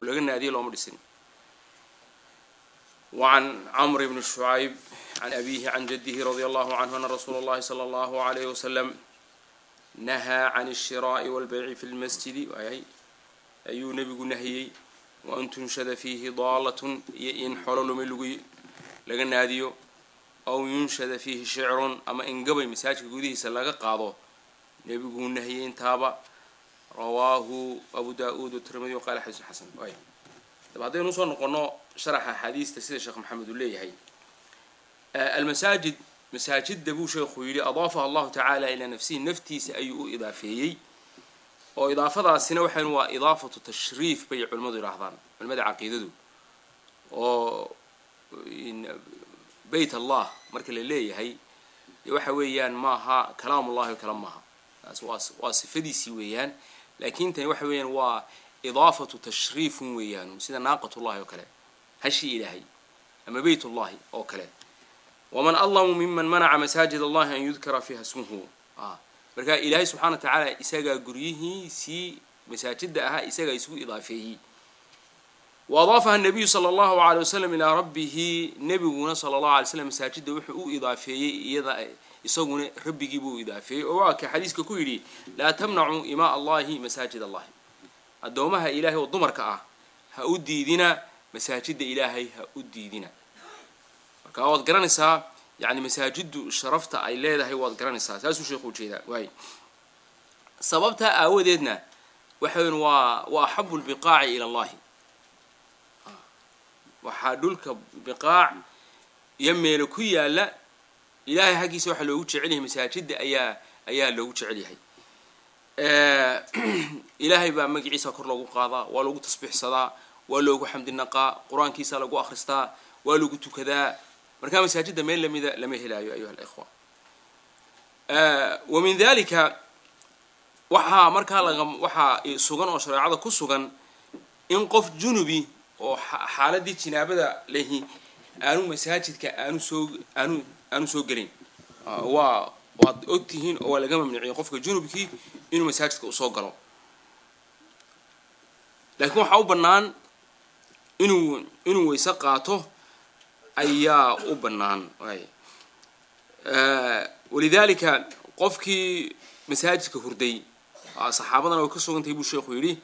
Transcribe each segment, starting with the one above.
Laga naadiyo looma dhisin. وعن عمرو بن شعيب عن أبيه عن جده رضي الله عنه أن رسول الله صلى الله عليه وسلم نهى عن الشراء والبيع في المسجد, ayuu nebigu nahiyey, وأن تنشد فيه ضالة, iyo in xolo lumay lagu laga naadiyo, أو ينشد فيه شعر, ama in gabay masaajidka gudihiisa laga qaado nebiguu nahiyey intaaba. رواه أبو داود والترمذي وقال حديث حسن. Dab haddaynu usoo noqono sharaxa axaadiista sida Sheekh Maxamed uu leeyahay, المساجد, masaajidda buu sheekhu yidhi, أضافها الله تعالى إلى نفسه, naftiisa ayuu u idaafeeyey, oo idaafadaasina waxayn waa إضافة تشريف bay culimmadu yidhaahdaan, culimada caqiidadu, oo بيت الله marka la leeyahay dee waxa weeyaan maaha كلام الله oo kale maaha, taas waa sifadiisii weeyaan, laakiin tani waxa weeyaan waa إضافة تشريف weeyaan, sida ناقة الله oo kale, hashii Ilaahay, ama بيت الله oo kale. ومن أظلم ممن منع مساجد الله أن يذكر فيها اسمه. Marka Ilaahay subxana wa tacaala isagaa guryihiisii masaajida ahaa isagaa isugu idaafeeyey. وأضافها النبي صلى الله عليه وسلم إلى ربه, nebiguna sala allahu alay slam masaajidda wuxuu u idaafeeyey iyada, isaguna rabbigii buu idaafeeyey, oo waa ka xadiiska ku yidhi: "لا تمنعوا إماء الله مساجد الله", addoomaha Ilaahay oo dumarka ah ha u diidina masaajidda Ilaahay, ha u diidina. Marka waad garanaysaa, yani masaajiddu sharafta ay leedahay waad garanaysaa, saasuu sheekhu ujeedaa. Waay sababtaa aawadeedna waxa weyan waa أحب البقاع إلى الله, waxaa dhulka biqaac iyo meelo ku yaala Ilaahay xaggiisa waxaa loogu jecel yahay masaajidda ayaa loogu jecel yahay. Ilaahay baa magaciisa kor loogu qaadaa, waa lagu tasbiixsadaa, waa loogu xamdi naqaa, Qur-aankiisa lagu akhristaa, waa lagu tukadaa. Markaa masaajidda meel lamida lama helaayo, أيها الإخوة. ومن ذلك waxaa markaa laga waxaa sugan oo shareecada ku sugan in qof junubi oo xaaladii jinaabada lehi aanu masaajidka aanu soo gelin. Waad ogtihiin oo waa laga mamnuciyey qofka junubkii inuu masaajidka usoo galo, laakiin waxaa u bannaan inuu weyse qaato ayaa u bannaan. ولذلك qofkii masaajidka hurday, saxaabadana way ka sugantahay buu sheekhu yidhi,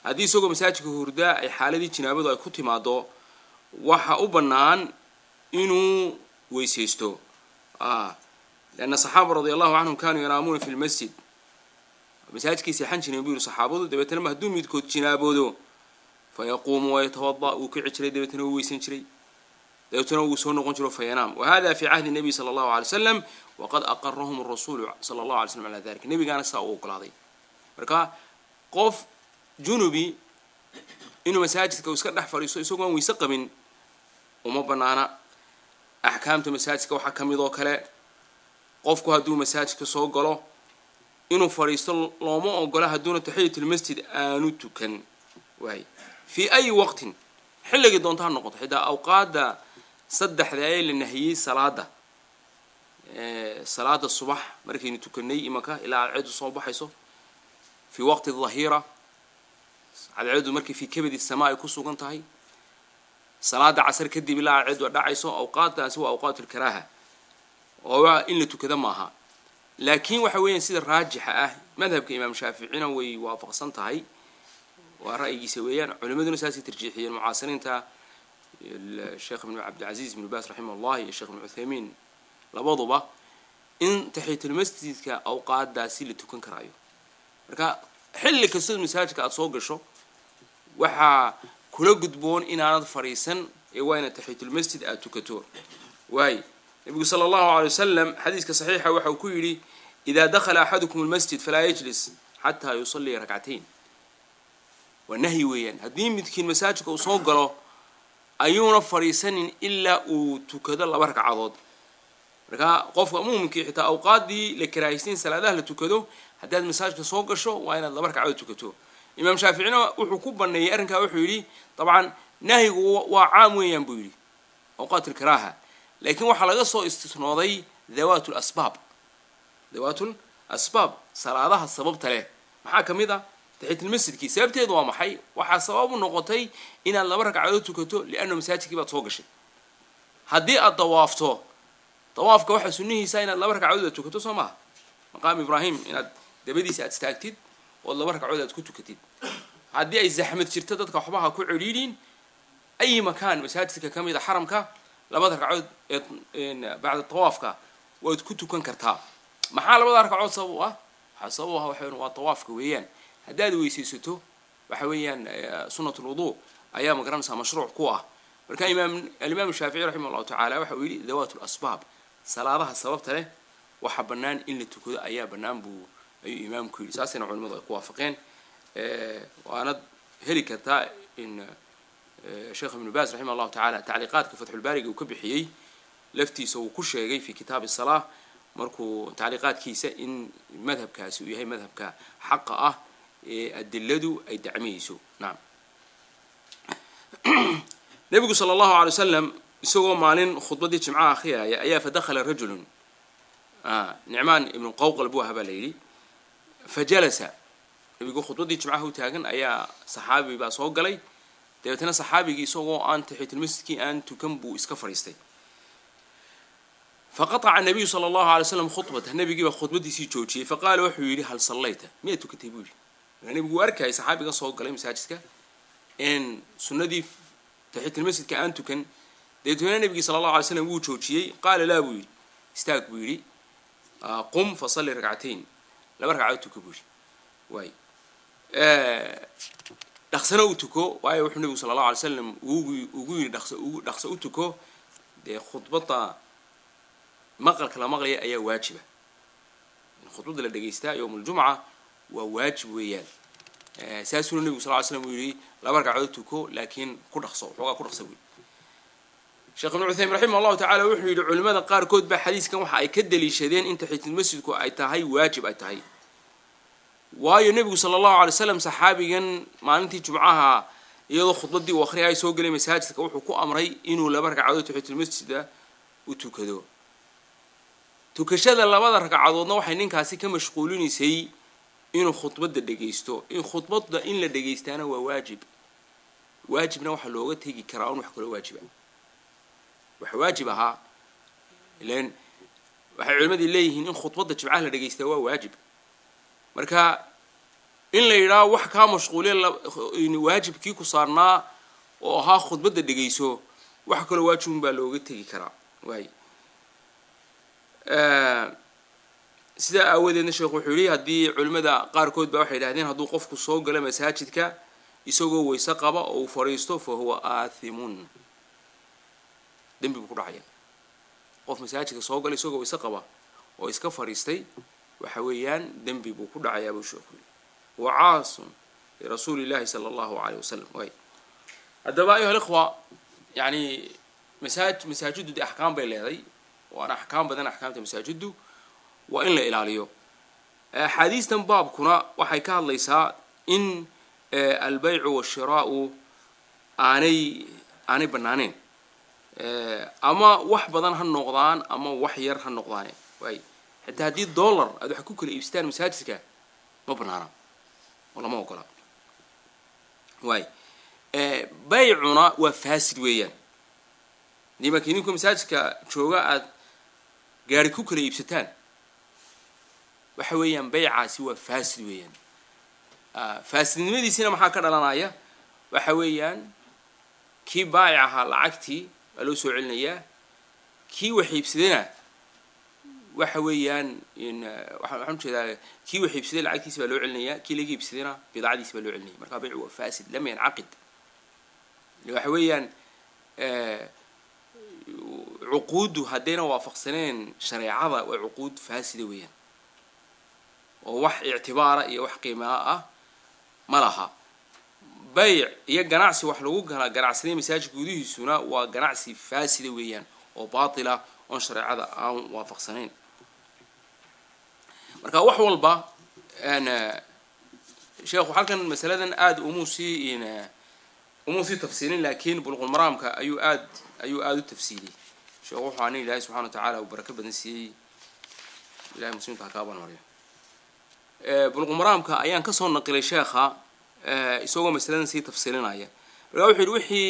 haddii isagoo masaajidka hurdaa ay xaaladii jinaabadu ay ku timaado, waxa u bannaan inuu weysaysto, لأن الصحابة رضي الله عنهم كانوا ينامون في المسجد, masaajidkay seexan jireen buu yidhi saxaabadu. Dabeetana ma hadduu midkood jinaaboodo, فيقوم ويتوضأ, wuu kici jiray, dabeetana wuu weysan jiray, dabeetana wuu soo noqon jiro, فينام. وهذا في عهد النبي صلى الله عليه وسلم، وقد أقرهم الرسول صلى الله عليه وسلم على ذلك, nebigaana saa u ogolaaday. Marka qof junubi inuu masaajidka iska dhex fadhiisto isagoo aan weyse qabin uma banaana. Axkaamta masaajidka waxaa ka mid oo kale, qofku hadduu masaajidka soo galo inuu fadhiisto looma ogola hadduuna تحية المسجد aanu tukan, waay في أي وقت, xilligii doonta ha noqoto, xitaa awqaadda saddexda ee la nahiyey salaada, salaada subax markaynu tukanay imanka ilaa cadceedu soo baxayso, في وقت الظهيرة, cadceedu markay في كبد السماء ay ku sugan tahay, salaada casar kadib ilaa cadceedu dhacayso, awqaaddaasi waa أوقات الكراهة oo waa in la tukado maaha. Laakiin waxa weeyaan sida raajixa ah, madhabka Imaam Shaaficina way waafaqsan tahay, waa ra'yigiisa weeyaan, culimaduna saasay tarjiixiyeen, mucaasiriinta Sheekh Ibnu Cabdilcaziz Ibnu Baas raximah Allah iyo Sheekh Ibnu Cuthaymiin labaduba, in taxiyatulmasjidka awqaadaasi la tukan karaayo. Marka xilli kastoo masaajidka aada soo gasho waxaa kula gudboon inaanad fadhiisan ee waa inaad taxiyatulmasjid aada tukato. Waay nebigu sala allahu alay wasalam xadiiska saxiixa waxa uu ku yidhi: "إذا دخل أحدكم المسجد فلا يجلس حتى يصلي ركعتين". Waa nahyi weeyaan, haddii midkiin masaajidka uu soo galo ayuuna fadhiisanin ilaa uu tukado laba ragcadood. Marka qofka muuminkii xitaa awqaaddii la karaahaysan salaadaha la tukado, haddaad masaajidka soo gasho waa inaad laba ragcadood tukato. Imaam Shaaficina wuxuu ku baneeyey arrinkaa, wuxuu yidhi dabcan nahyigu waa caam weeyaan buu yidhi, أوقات الكراهة, laakiin waxaa laga soo istisnooday ذوات الأسباب, ذوات الأسباب, salaadaha sababta leh. Maxaa ka mid a? Taxiyatulmasjidkii sababteedu waa maxay? Waxaa sabab u noqotay inaad laba ragcadood tukato, lianna masaajidkii baad soo gashay. Haddii aad dawaafto, dawaafka waxaa sunnihiisa inaad laba ragcadood aad tukato, soo maha? Maqaam Ibraahim inaad dabadiisa aad istaagtid ood laba ragcadood aad ku tukatid. Haddii ay zaxmad jirto, dadka waxba ha ku cedhiidhin. Ay makaan masaajidka ka mid a xaramka labada ragcadood ee bacda tawaafka waad ku tukan kartaa. Maxaa labada ragcadood sabab u ah? Waxaa sabab u ah waxa weyan waa tawaafka weeyaan. Haddaad weysaysato, waxa weeyaan sunat lwudu ayaa, ma garanaysaa, mashruuc ku ah. Marka imaam alimaam Shaafici raximah Allahu tacaala waxa uu yidhi dawaat lasbaab, salaadaha sababta leh waxa bannaan in la tukado ayaa bannaan buu ayuu imaamku yidhi. Saasayna culimadu ay ku waafaqeen. Waanad heli kartaa in Sheekh Ibnu Baas raximah Allahu tacaala tacliiqaadka Fatxulbaariga uu ka bixiyey laftiisa uu ku sheegay fi kitaabi salaa markuu tacliiqaadkiisa in madhabkaasi uu yahay madhabka xaqa ah ee adiladu ay dacmiyeyso. Nacam. Nebigu sala Allahu alay wasalam isagoo maalin khudbaddii jimcaha akhriyaya ayaa fadakhala rajulun, Nicmaan Ibnu Qawqal buu ahaa baa la yidhi, fajalasa. Nebigu khudbaddii jimcaha u taagan ayaa saxaabi baa soo galay. Dabeetana saxaabigii isagoo aan taxiyatulmasjidkii aan tukan buu iska fadhiistay. Faqataca nabiyu sala Allahu alay slam khudbata, nebigii baa khudbaddiisii joojiyey. Faqaala, wuxuu yidhi: "Hal sallayta?" Miyaad tukatay, buu yidhi. Markaa nebigu wuu arkayay saxaabigan soo galay masaajidka in sunnadii taxiyatulmasjidka aan tukan. Dabeetana nebigii sala Allahu alay slam wuu joojiyey. "Qaala laa," buu yidhi. "Istaag," buu yidhi. "Qum fasalli ragcatayn," laba ragcadood tuko, buu yidhi. Waay dhaqsana u tuko. Waayo, wuxuu nebigu sala Allahu alay slam ugu yidhi dhaqso ugu dhaqso u tuko? Dee khudbadda maqalka la maqlaya ayaa waajiba. In khudbadda la dhegaystaa yowm aljumca waa waajib weeyaan. Saasuuna nebigu sal ly slam uu yidhi laba ragcadood tuko, laakiin ku dhaqso, waxoogaa ku dhaqso wey. Sheekh Ibnu Cuthaymin raximah Allahu tacala wuxuu yidhi culimmada qaarkood baa xadiiskan waxa ay ka daliishadeen in taxiyatulmasjidku ay tahay waajib ay tahay, waayo nebigu sala Allahu alay slam saxaabigan maalintii jumcaha iyadoo khudbaddii uu akhriyay soo gelay masaajidka wuxuu ku amray inuu laba ragcadood taxiyatulmasjida u tukado. Tukashada labada ragcadoodna waxay ninkaasi ka mashquulinaysay inuu khudbadda dhegaysto. In khudbadda in la dhegaystaana waa waajib, waajibna waxaa looga tegi karaa un wax kaloo waajiba. Wax waajib ahaa ilan waxay culimadii leeyihiin in khudbadda jimcaha la dhegaystaa waa waajib. Marka in la yidhaaho wax kaa mashquuliya waajibkii ku saarnaa oo ahaa khudbadda dhegayso, wax kaloo waajibun baa looga tegi karaa. Waay sidaa aawadeedna sheekhu wuxuu yidhi haddii culimmada qaarkood ba waxay yidhahdeen hadduu qofku soo galo masaajidka isagoo weyse qaba oo uu fadhiisto, fa huwa aathimun, dembi buu ku dhacaya. Qof masaajidka soo gala isagoo weyse qaba oo iska fadhiistay, waxa weeyaan dembi buu ku dhacayaa, buu sheekhu yidhi, wa caasun lirasuuli illahi sala Allahu alayh wasalam. Waay haddaba, ayuha alikhwa, yani masaajiddu dee axkaam bay leeday, waana axkaam badan. Axkaamta masaajiddu waa in la ilaaliyo. Axaadiistan baabkuna waxay ka hadlaysaa in albaycu washiraa'u aanay bannaaneyn, ama wax badan ha noqdaan ama wax yar ha noqdaane. Waay xitaa haddii dollar aad wax ku kala iibsataan masaajidka ma bannaana oo lama ogola. Waay baycuna waa faasid weeyaan. Haddii marka idinku masaajidka jooga aad gaari ku kala iibsataan, waxa weeyaan baycaasi waa faasid weeyaan. Faasidnimadiisina maxaa ka dhalanaya? Waxa weeyaan kii baayic ahaa lacagtii waa loo soo celinayaa, kii wax iibsadayna waxa weeyaan waxaan ujeedaa kii wax iibsaday lacagtiisi baa loo celinayaa, kii laga iibsadayna bidaacadiisi baa loo celinaya. Marka baycu waa faasid, lam yancaqid. Waxa weeyaan cuquuddu haddayna waafaqsaneen shareecada waa cuquud faasida weeyaan, oo wax ictibaara iyo wax qiimaa ah ma laha. Bayc iyo ganacsi wax lagu kala ganacsaday masaajidka gudihiisuna waa ganacsi faasida weeyaan oo baatila oon shareecada aan waafaqsanayn. Marka wax walba sheekhu halkan masaladan aada umuu sii tafsiilin, laakiin Buluqulmaraamka ayuu aada u tafsiiliyey sheekhu. Wuxuu anin Ilahay subxana wa tacaala uu barako badan siiyey. Ilahay muslimiinta ha ka abaalmariyo. Buluqumaraamka ayaan kasoo naqilay sheekha isagoo masaladan sii tafsiilinaya. Markaa wuxuu yidhi wixii